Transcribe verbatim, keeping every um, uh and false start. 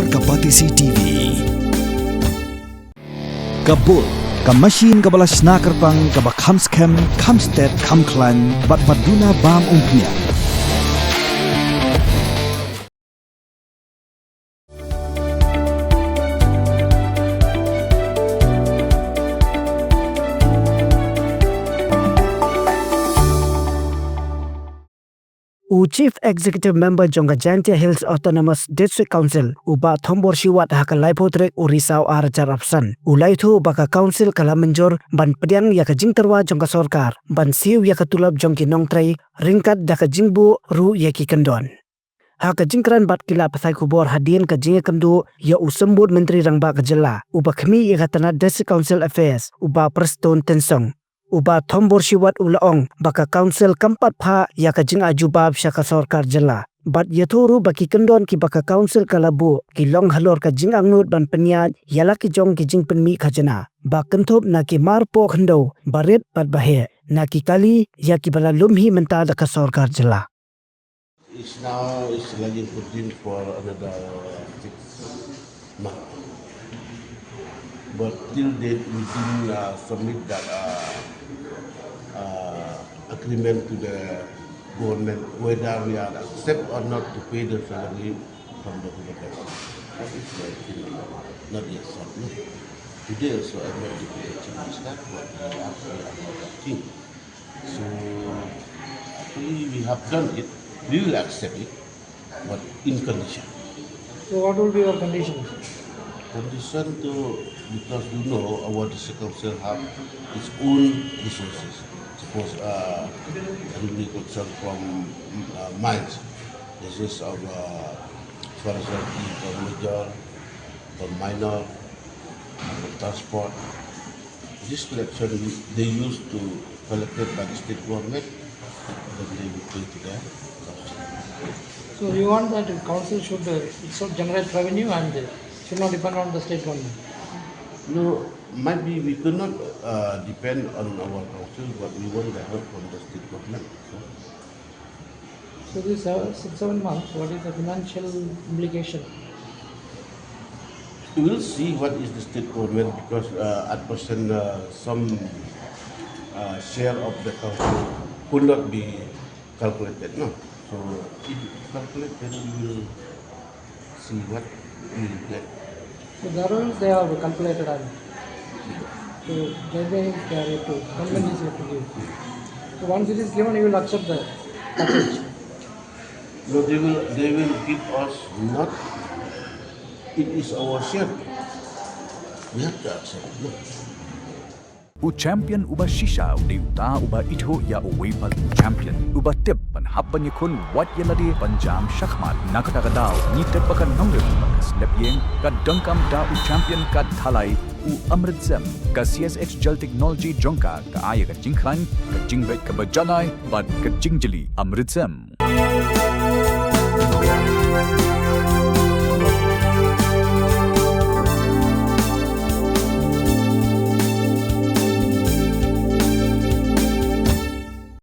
Ka Batesi T V. Ka Bull, ka machine kaba la shna kyrpang, kaba kham skhem, kham stet, kham khlaiñ, bad ba duna bam umphniang. U Chief Executive Member jong ka Jaintia Hills Autonomous District Council, u Bah Thombor Shiwat, ha ka laiphew tarik u Risaw ar hajar arphew san, u la ïathuh ba ka Council ka la mynjur ban pdiang ïa ka jingtyrwa jong ka sorkar ban siew ïa ka tulop jong ki nongtrei ryngkat da ka jingbuh ruh ïa ki kyndon. Ha ka jingkren bad ki lad pathai khubor hadien ka jingïakynduh ïa u Symbud Myntri Rangbah ka jylla, uba khmih ïa ka tnat District Council Affairs, u Bah Prestone Tynsong, u Bah Thombor Shiwat u la ong ba ka Council kam pat phah ïa ka jingajubab sha ka sorkar jylla. Bad ïathuh ruh ba ki kyndon kiba ka Council ka la buh ki long halor ka jingangnud ban pynïaid ïa la ki jong ki jingpynmih khajna ba kynthup na ki marpoh khyndew, barit bad baheh, na ki kali ïa kiba la lum hi mynta da ka sorkar jylla. It's now, it's lagging fourteen for another six months. But till date, we didn't uh, submit that uh, uh, agreement to the government whether we are accept or not to pay the salary from the government. That is the thing, not yet solved. No? Today also, I met the Chief Minister, but we are, we are not working. So actually, we have done it. We will accept it, but in condition. So what will be your conditions? Condition to, because you know our district council have its own resources. Suppose uh, agriculture from uh, mines, this is our uh, forestry from major, from minor, from transport. This collection they used to collected by the state government, then they will pay to the council. So you want that the council should uh, itself generate revenue and uh, should not depend on the state government? No, might be we could not uh, depend on our council, but we want the help from the state government. So So this uh, six, seven months, what is the financial implication? We will see what is the state government because uh, at present uh, some uh, share of the council could not be calculated. No, so if you calculate, then we will see what we will get. So that one they have calculated on. So they, they have to, government is have to give. So once it is given, you will accept the package. No, they will, they will give us not, it is our share. We have to accept. No. U champion uba shisha u dei uta uba ithuh ïa uwei pat u champion, uba tip ban hap ban ïakhun wat ïa lade ban jam shakhmat. Na kata ka daw ngi tip ba ka nongrim bad ka slep ïing ka donkam da u champion ka thalai, u Amrit Zem. Ka C S H Gel Technology jong ka ka ai ïa ka jingkhlaiñ, ka jingbit kaba janai bad ka jingjli. Amrit Zem.